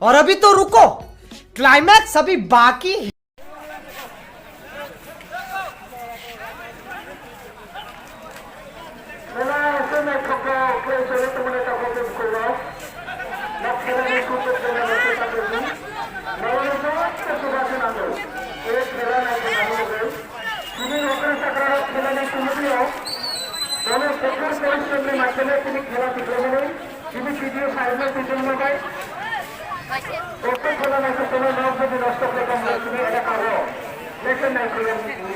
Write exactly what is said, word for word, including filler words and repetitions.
और अभी तो रुको, क्लाइमैक्स अभी बाकी है। Tini nokra sakra rok khelani tumudio, bono kotor porishrom ni madhyome tini khela tipromani, tini video final tipromani, kotor khela naisuk tono nok jodi nosto khlai tongmani tini elaka o, lekhe naisuk.